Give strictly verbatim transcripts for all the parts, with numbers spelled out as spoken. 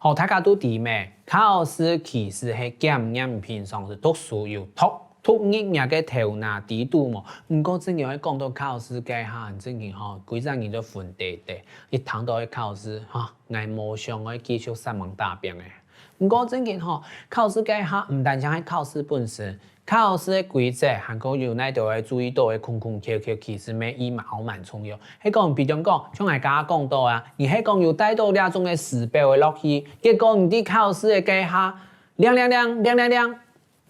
好，大家都知咩？考試其實係檢驗平常時讀書有讀，讀入若个頭那底肚無？毋過正經愛講到考試該下，正經吼，歸隻人都昏低低，一聽到愛考試，哈，𠊎無想愛繼續煞猛打拚欸。毋過正經吼，考試該下毋單淨係考試本身， 考試个規則還過有哪兜愛注意到个空空竅竅，其實乜也蠻重要。係講，比將講，像𠊎頭下講到啊，你係講有帶到這種个時表仔落去，結果你在考試个該下，亮亮亮，亮亮亮，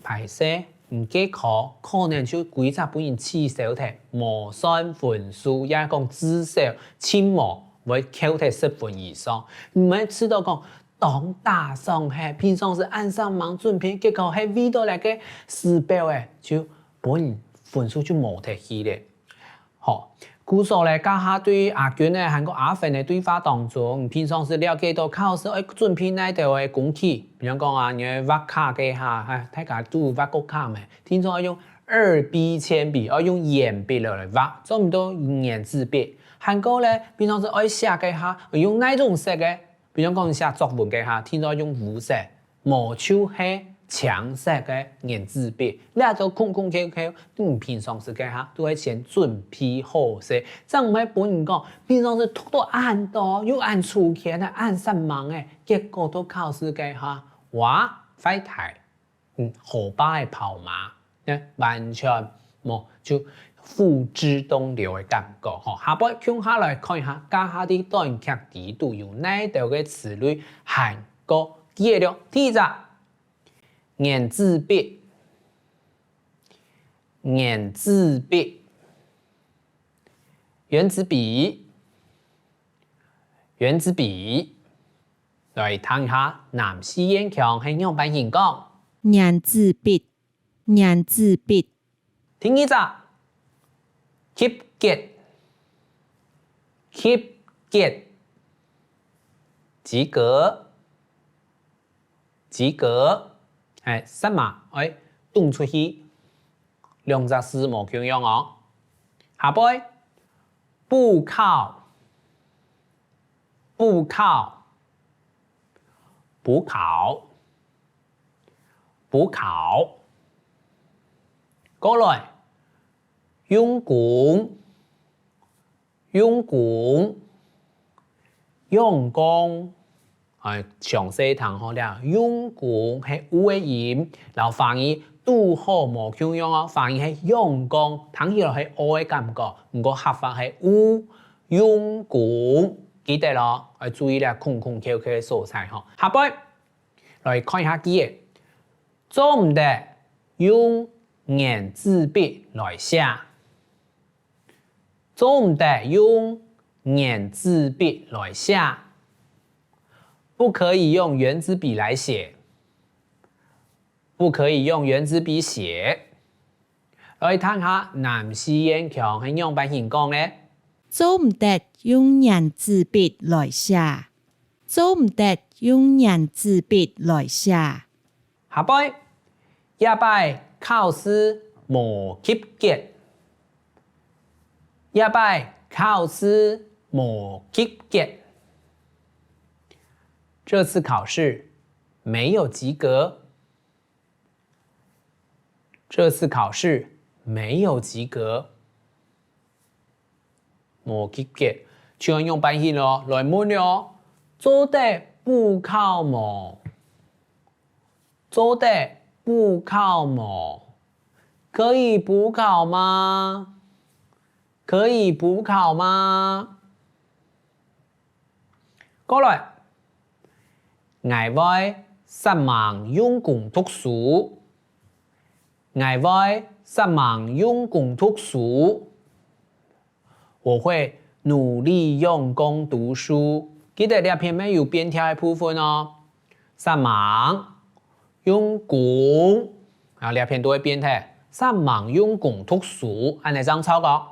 壞勢，你該科可能就歸隻分人取消忒，無算分數，也講至少盡無會扣忒十分以上。你乜知道講， 當打爽係，平常時恁煞猛準備，結果係為著這个時表仔，就分分數就無忒去了。好，故所咧，這下對阿君仔還過阿芬个對話當中，平常時了解到考試愛準備哪兜个工具，比如講啊，你愛畫卡該下，哎，大家都有畫過卡無？聽說愛用二B鉛筆，愛用鉛筆來畫，做毋到原子筆。還過咧，平常時愛寫該下，愛用哪種色个？ 比如講寫作文該下，定著用烏色，無就係青色个原子筆。這兜空空竅竅，你平常時該下都愛先準備好勢，正毋會分人講平常時讀到恁多，又恁粗淺啊，恁煞猛欸，結果到考試該下，哇，壞忒。 嗯，河壩个跑馬，呢，完全無，就付之東流个感覺吼。下背共下來看一下，這下在短劇裡肚有哪兜个詞彙還過記得了。第一隻，原子筆，原子筆，原子筆，原子筆。 來聽一下南四縣腔係仰般形講。原子筆，原子筆。第二隻，及格，及格，及格，及格。欸，煞猛，欸，動出去，兩隻字無共樣哦。下背，補考， 補考，補考，補考。過來，用功，用功，用功。欸，詳細聽好了，用功係u个音，摎華語堵好無共樣哦，華語係用功，聽起來係o个感覺，毋過客話係u。 用功，記得哦，愛注意這空空竅竅个所在吼。下背，來看一下句仔，做毋得用原子筆來寫，做毋得用原子筆來寫，不可以用原子筆來寫，不可以用原子筆寫。 來聽下南四縣腔係仰般形講呢？做毋得用原子筆來寫，做毋得用原子筆來寫。下背，這擺考試無及格，這擺考試無及格。這次考試沒有及格。 這次考試沒有及格。無及格，就愛仰般形囉，來問囉，做得補考無？做得補考無？可以補考嗎？可以補考嗎？ 過來，𠊎會煞猛用功讀書。𠊎會煞猛用功讀書。我會努力用功讀書。記得這片乜有變調个部分哦。煞猛，用功，啊，這片都會變忒。煞猛用功讀書，恁仔正著哦。